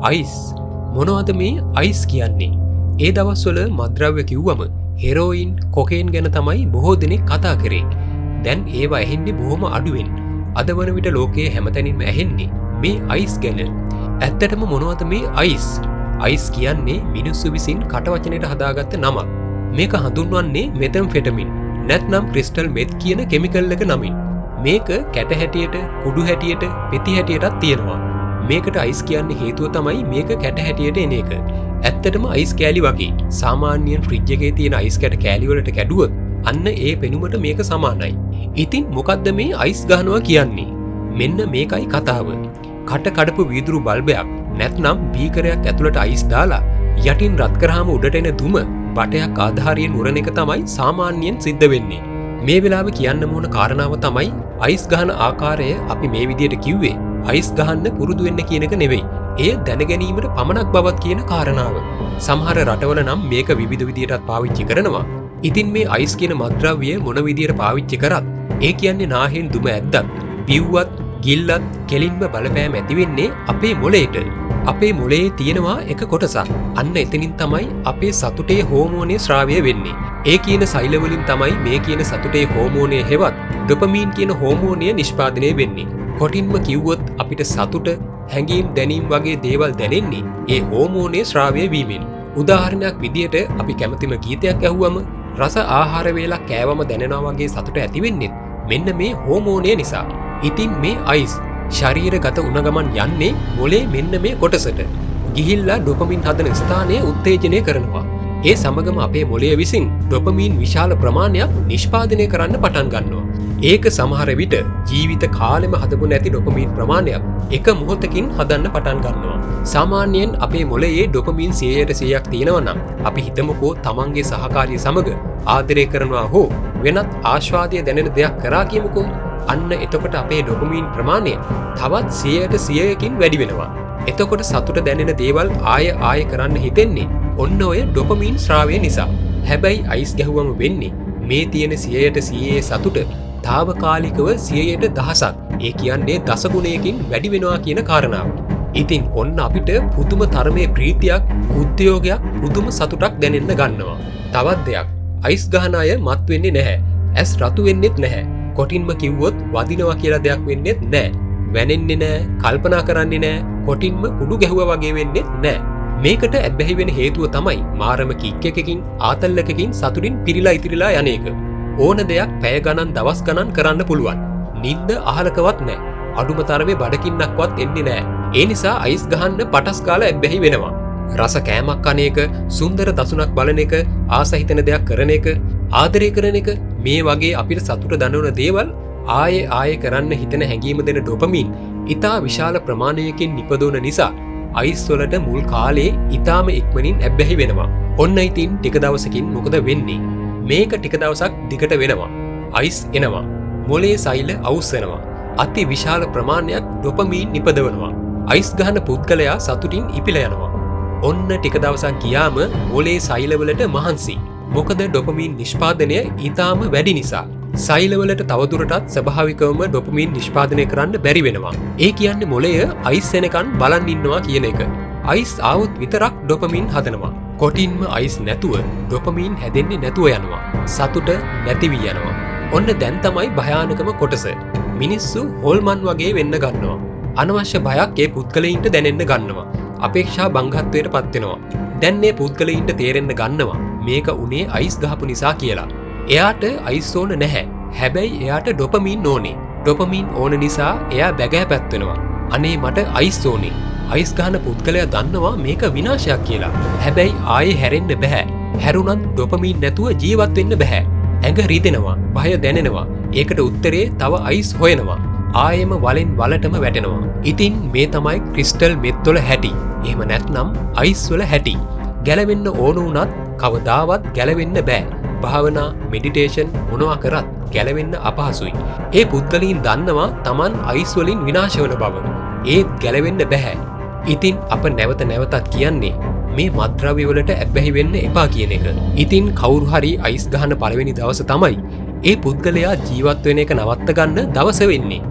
Ice. මොනවද මේ ice කියන්නේ? ඒ දවස්වල මත්ද්‍රව්‍ය කිව්වම හෙරෝයින්, කොකේන් ගැන තමයි බොහෝ දෙනෙක් කතා කරේ. දැන් ඒවා ඇහෙන්නේ බොහොම අඩුවෙන්. අද වන විට ලෝකයේ හැමතැනින්ම ඇහෙන්නේ මේ අයිස් ගැන. ඇත්තටම මොනවද මේ අයිස්? අයිස් කියන්නේ මිනිස්සු විසින් කටවචනයට හදාගත්ත නමක්. මේක හඳුන්වන්නේ මෙතම්ෆෙටමින් නැත්නම් ක්‍රිස්ටල් මෙත් කියන කෙමිකල් එක නමින්. මේක කැට හැටියට, කුඩු හැටියට, පෙති හැටියටත් තියෙනවා. මේකට අයිස් කියන්න හේතුව තමයි මේක කැට හැටියට එන එක. ඇත්තටම අයිස් කෑලි වගේ. සාමාන්‍යයෙන් ෆ්‍රිජ් එකේ තියෙන අයිස් කැට කෑලි වලට කැඩුවොත් අන්න ඒ පෙනුමට මේක සමානයි. ඉතින් මොකද්ද මේ අයිස් ගහනවා කියන්නේ? මෙන්න මේකයි කතාව. කට කඩපු වීදුරු බල්බයක් නැත්නම් බීකරයක් ඇතුළට අයිස් දාලා යටින් රත් කරාම උඩට එන දුම බටයක් ආධාරයෙන් උරන එක තමයි සාමාන්‍යයෙන් සිද්ධ වෙන්නේ. මේ වෙලාවේ කියන්න ඕන කාරණාව තමයි අයිස් ගහන ආකාරය අපි මේ විදියට කිව්වේ අයිස් ගහන්න පුරුදු වෙන්න කියන එක නෙවෙයි. එය දැනගැනීමට පමණක් බවත් කියන කාරණාව. සමහර රටවල නම් මේක විවිධ විදියටත් පාවිච්චි කරනවා. ඉතින් මේ අයිස් කියන මත්ද්‍රව්‍ය මොන විදියට පාවිච්චි කරත්, ඒ කියන්නේ නාහෙන් දුම ඇද්දත්, බිව්වත්, ගිල්ලත් කෙලින්ම බලපෑම ඇති වෙන්නේ අපේ මොළයට. අපේ මොළයේ තියෙනවා එක කොටසක්. අන්න එතනින් තමයි අපේ සතුටේ හෝමෝනය ශ්‍රාවය වෙන්නේ. ඒ කියන සෛල වලින් තමයි මේ කියන සතුටේ හෝමෝනය හෙවත් ඩොපමීන් කියන හෝමෝනය නිෂ්පාදනය වෙන්නේ. කොටින්ම කිව්වොත් අපිට සතුට, හැඟීම්, දැනීම් වගේ දේවල් දැනෙන්නේ ඒ හෝමෝනය ශ්‍රාවය වීමෙන්. උදාහරණයක් විදියට අපි කැමතිම ගීතයක් ඇහුවම, රස ආහාර වේලක් කෑවම දැනෙනවා වගේ සතුට ඇති වෙන්නෙත් මෙන්න මේ හෝමෝනය නිසා. ඉතින් මේ අයිස් ශරීරගත වුණ ගමන් යන්නේ මොලේ මෙන්න මේ කොටසට. ගිහිල්ලා ඩොපමින් හදන ස්ථානය උත්තේජනය කරනවා. ඒ සමගම අපේ මොලය විසින් ඩොපමීන් විශාල ප්‍රමාණයක් නිෂ්පාදනය කරන්න පටන් ගන්නවා. ඒක සමහර විට ජීවිත කාලෙම හදපු නැති ඩොපමීන් ප්‍රමාණයක් එක මොහොතකින් හදන්න පටන් ගන්නවා. සාමාන්‍යයෙන් අපේ මොලයේ ඩොපමීන් 100ට 100ක් තියෙනවා නම්, අපි හිතමුකෝ තමන්ගේ සහකාරිය සමග ආදරය කරනවා හෝ වෙනත් ආස්වාදය දැනෙන දෙයක් කරා කියමුකෝ. අන්න එතකොට අපේ ඩොපමීන් ප්‍රමාණය තවත් 100ට 100කින් වැඩි වෙනවා. එතකොට සතුට දැනෙන දේවල් ආය ආය කරන්න හිතෙන්නේ ඔන්න ඔය ඩොපමීන් ශ්‍රාවය නිසා. හැබැයි අයිස් ගැහුවම වෙන්නේ මේ තියෙන 100ට 100 සතුට තාවකාලිකව 100ට 1000ක්, ඒ කියන්නේ දසගුණයකින් වැඩි වෙනවා කියන කාරණාව. ඉතින් ඔන්න අපිට පුදුම තරමේ ප්‍රීතියක්, උද්‍යෝගයක්, පුදුම සතුටක් දැනෙන්න ගන්නවා. තවත් දෙයක්, අයිස් ගහන අය මත් වෙන්නේ නැහැ. ඇස් රතු වෙන්නෙත් නැහැ. කොටින්ම කිව්වොත් වදිනවා කියලා දෙයක් වෙන්නෙත් නැහැ. වැනෙන්නේ නෑ, කල්පනා කරන්නේ නෑ, කොටින්ම කුඩු ගැහුවා වගේ වෙන්නෙත් නෑ. මේකට ඇබ්බැහි වෙන හේතුව තමයි මාරම කික් එකකින්, ආතල් එකකින් සතුටින් පිරීලා ඉතිරිලා යන එක. ඕන දෙයක් පැය ගණන්, දවස් ගණන් කරන්න පුළුවන්. නින්ද අහලකවත් නෑ. අඩුම තරමේ බඩකින්නක්වත් එන්නේ නෑ. ඒ නිසා අයිස් ගහන්න පටස් ගාලා ඇබ්බැහි වෙනවා. රස කෑමක් කන එක, සුන්දර දසුනක් බලන එක, ආස හිතෙන දෙයක් කරන එක, ආදරය කරන එක, මේ වගේ අපිට සතුට දනවන දේවල් ආයෙ ආයෙ කරන්න හිතෙන හැඟීම දෙන ඩොපමීන් ඉතා විශාල ප්‍රමාණයකින් නිපදවන නිසා අයිස් වලට මුල් කාලේ ඉතාම ඉක්මනින් ඇබ්බැහි වෙනවා. ඔන්න ඉතින් ටික දවසකින් මොකද වෙන්නේ? මේක ටික දවසක් දිගට වෙනවා. අයිස් එනවා. මොලේ සෛල අවුස්සනවා. අති විශාල ප්‍රමාණයක් ඩොපමීන් නිපදවනවා. අයිස් ගහන පුද්ගලයා සතුටින් ඉපිලා යනවා. ඔන්න ටික දවසක් ගියාම මොලේ සෛලවලට මහන්සි. මොකද ඩොපමීන් නිෂ්පාදනය ඉතාම වැඩි නිසා. සෛලවලට තවදුරටත් ස්වභාවිකවම ඩොපමීන් නිෂ්පාදනය කරන්න බැරි වෙනවා. ඒ කියන්නේ මොලය අයිස් එනකන් බලන් ඉන්නවා කියන එක. අයිස් ආවොත් විතරක් ඩොපමීන් හදනවා. කොටින්ම අයිස් නැතුව ඩොපමීන් හැදෙන්නේ නැතුව යනවා. සතුට නැති වී යනවා. ඔන්න දැන් තමයි භයානකම කොටස. මිනිස්සු හොල්මන් වගේ වෙන්න ගන්නවා. අනවශ්‍ය බයක් ඒ පුද්ගලයින්ට දැනෙන්න ගන්නවා. අපේක්ෂා භංගත්වයට පත් වෙනවා. දැන් මේ පුද්ගලයින්ට තේරෙන්න ගන්නවා මේක උනේ අයිස් ගහපු නිසා කියලා. එයාට අයිස් ඕන නැහැ. හැබැයි එයාට ඩොපමීන් ඕනේ. ඩොපමීන් ඕන නිසා එයා බැගෑපත් වෙනවා. අනේ මට අයිස් ඕනේ. අයිස් ගහන පුද්ගලයා දන්නවා මේක විනාශයක් කියලා. හැබැයි ආයේ හැරෙන්න බැහැ. හැරුණත් ඩොපමීන් නැතුව ජීවත් වෙන්න බැහැ. ඇඟ රිදෙනවා, බය දැනෙනවා. ඒකට උත්තරේ තව අයිස් හොයනවා. ආයෙම වලෙන් වලටම වැටෙනවා. ඉතින් මේ තමයි ක්‍රිස්ටල් මෙත් වල හැටි. එහෙම නැත්නම් අයිස් වල හැටි. ගැලවෙන්න ඕන වුණත් කවදාවත් ගැලවෙන්න බෑ. භාවනා, මෙඩිටේෂන් මොනවා කරත් ගැලවෙන්න අපහසුයි. ඒ පුද්ගලයින් දන්නවා තමන් අයිස් වලින් විනාශ වන බව. ඒත් ගැලවෙන්න බැහැ. ඉතින් අප නැවත නැවතත් කියන්නේ මේ මත්ද්‍රව්‍ය වලට ඇබ්බැහි වෙන්න එපා කියන එක. ඉතින් කවුරු හරි අයිස් ගහන පළවෙනි දවස තමයි ඒ පුද්ගලයා ජීවත් වෙන එක නවත්ත ගන්න දවස වෙන්නේ.